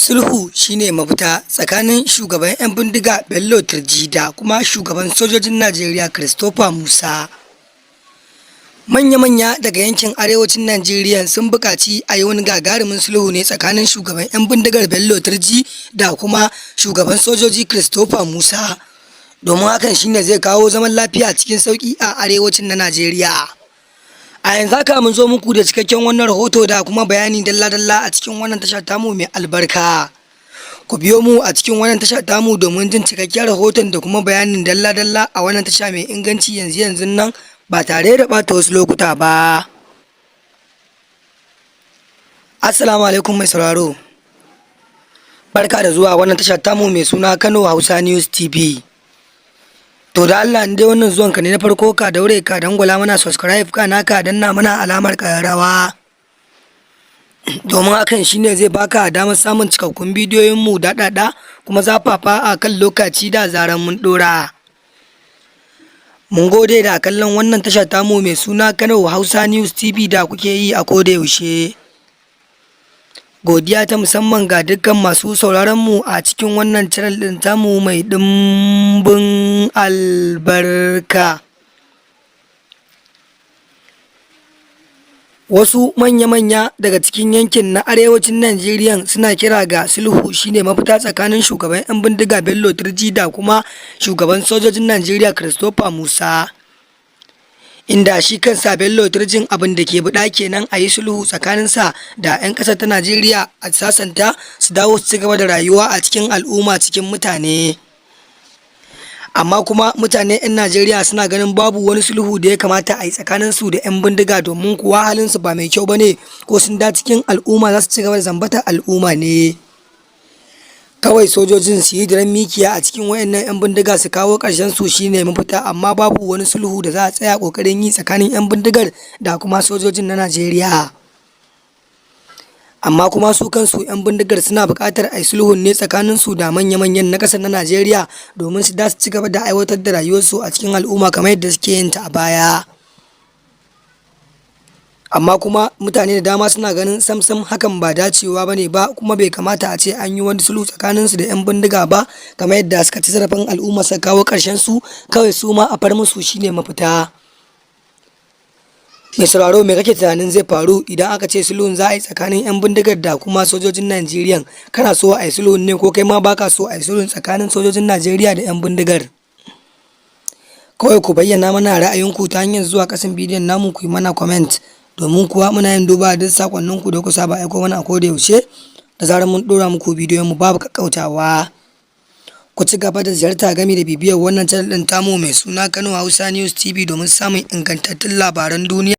Sulhu shi ne mafita tsakanin shugaban 'yan bindiga Bello Turji da kuma shugaban sojojin Najeriya Christopher Musa. Manya-manya daga yankin arewacin Najeriya sun buƙaci a yi wani gagarumin sulhu ne tsakanin shugaban 'yan bindigar Bello Turji da kuma shugaban sojoji Christopher Musa, domin hakan shi ne zai kawo zaman lafiya cikin sauƙi a arewacin na Najeriya. A yanzu haka mun zo muku da cikakken wannan rahoto da kuma bayani dalla-dalla a cikin wannan tasha tamu mai albarka. Ku biyo mu a cikin wannan tasha tamu domin jin cikakken rahoton da kuma bayanin dalla-dalla a wannan tasha mai inganci yanzu yanzun nan ba tare da ɓata wasu lokuta ba. Assalamu alaikum, mai sauraro. Barka da zuwa wannan tasha tamu mai suna Kano Hausa News TV. To, da Allah, in dai wannan zuwanka ne na farko, ka daure ka dangwala mana subscribe, kana ka danna mana alamar ƙararrawa. Domin hakan shine zai baka damar samun cikakkun bidiyoyin mu daɗaɗa kuma zafafa a kan lokaci da zaran mun ɗora. Mun gode da kallon wannan tasha tamu mai suna Kano Hausa News TV da kuke yi a koda yaushe. Godiya ta musamman ga dukkan masu sauraron mu a cikin wannan channel ɗin tamu mai ɗimbin albarka. Wasu manya-manya daga cikin yankin na arewacin Najeriya suna kira ga sulhu shine mafita tsakanin shugaban 'yan bindiga Bello Turji da kuma shugaban sojojin Najeriya Christopher Musa. Inda shi kansa Bello Turjin abin da ke buɗa kenan, a yi sulhu tsakaninsa da 'yan ƙasar ta Najeriya, a sasanta su dawo su ci gaba da rayuwa a cikin al'umma, cikin mutane. Amma kuma mutane 'yan Najeriya suna ganin babu wani sulhu da ya kamata a yi tsakanin su da 'yan bindiga, domin kuwa halinsu ba mai kyau bane, ko sun da cikin al'umma za su ci gaba da zambatar al'umma ne. Kawai sojojin su yi diran mikiya a cikin wayannan 'yan bindiga su kawo ƙarshen su shine mafita, amma babu wani sulhu da za a tsaya ƙoƙarin yi tsakanin 'yan bindigar da kuma sojojin na Najeriya. Amma kuma su kansu 'yan bindigar suna buƙatar a yi sulhun ne tsakanin su da manya-manyan na ƙasar na Najeriya, domin su da su ci gaba da aiwatar da rayuwarsu a cikin al'umma kamar yadda suke yin ta a baya. Amma kuma mutane da dama suna ganin samsam hakan ba dacewa ba ne ba, kuma bai kamata a ce an yi wani sulhu tsakanin su da 'yan bindiga ba. Kamar yadda suka ci zarafin al'umma suka kawo ƙarshen su, kawai su ma a far musu shine mafita. Mai sauraro, me kake tunanin zai faru idan aka ce sulhun za a yi tsakanin 'yan bindigar da kuma sojojin Najeriya? Kana so a yi sulhun ne, ko kai ma baka so a yi sulhun tsakanin sojojin Najeriya da 'yan bindigar? Kawai ku bayyana mana ra'ayinku ta hanyar zuwa kasan bidiyon namu ku yi mana comment, domin kuwa muna yin duba duk sakonninku da ku saba aiko mana a koda yaushe da zarar mun dora muku bidiyon mu babu kakkautawa. Ku ci gaba da ziyarta gami da bibiyar wannan channel ɗin tamu mai suna Kano Hausa News TV domin samun ingantattun labaran duniya.